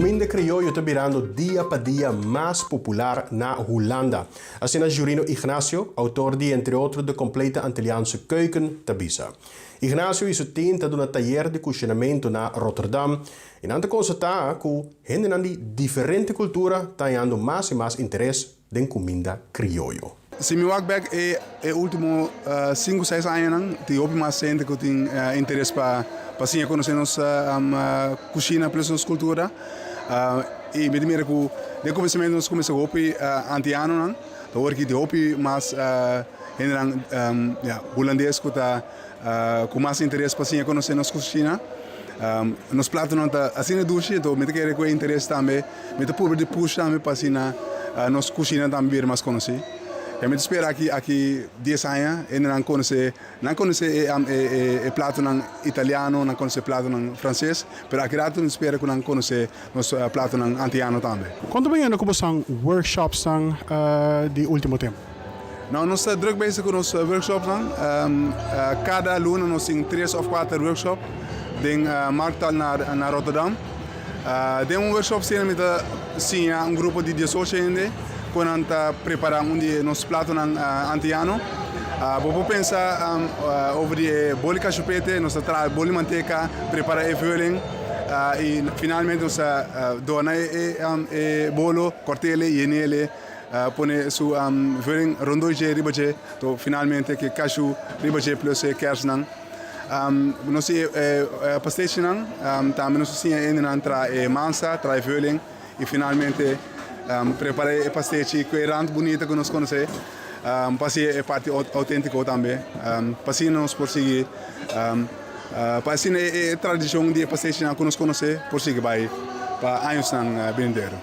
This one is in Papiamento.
Kuminda krioyo ta birando dia pa dia mas popular na Hulanda. Asina Jurino Ignacio, outor di entre otro De Complete Antilliaanse Keuken, ta bisa. Ignacio i su tim ta duna tayer di kushinamentu na Rotterdam i nan ta konstatá ku hendenan di diferente kultura ta hañando mas i mas interes den kuminda krioyo. Si mi wak bek e e ultimo sinku seis añanan tin hopi mas hende ku tin interes pa pa siña konosé nos kushina plus nos kultura i mi ta mira ku den kuminsamentu nos kuminsá ku hopi antianonan ta awor aki tin hopi mas hendenan ya hulandes ku ta ku mas interes pa siña konosé nos kushina. Nos platonan ta asina dushi enton mi ta kere ku e interes tambe mi ta purba di push tambe pa asina nos kushina tambe bira mas konosí. E mi ta spera aki aki dies aña hendenan konosé nan konosé e e platonan italiano nan konosé platonan franses pero aki rato mi ta spera ku nan konosé nos platonan antiano tambe. Konta bayendo ku bosan workshopsnan di ultimo tempu? Nou, nos ta druk bezig ku nos workshopsnan. Kada luna nos tin tres òf kuater workshop den Markthal na Rotterdam. Den un workshop asina mi ta siña un grupo di diesocho hende kon nan ta prepará un di nos platonan antiano. Bo por pensa over di e boli kashupete, nos ta traha boli manteka, prepará e vulling. I finalmente nos ta dòrna e bolo, kòrt'el, yen'el, pone su vulling rondó dje riba dje, to finalmente ke kashu riba dje plus e kèrsnan. Nos tin e pastechinan, tambe nos ta siña e hendenan traha e mansa, traha e vulling i finalmente prepara e pastechi ku e rant bunita ku nos konosé pa hasi e parti outéntiko tambe pa asina nos por sigui. Pa asina e tradishon di e pastechinan ku nos konosé por sigui bai pa añosnan binidero.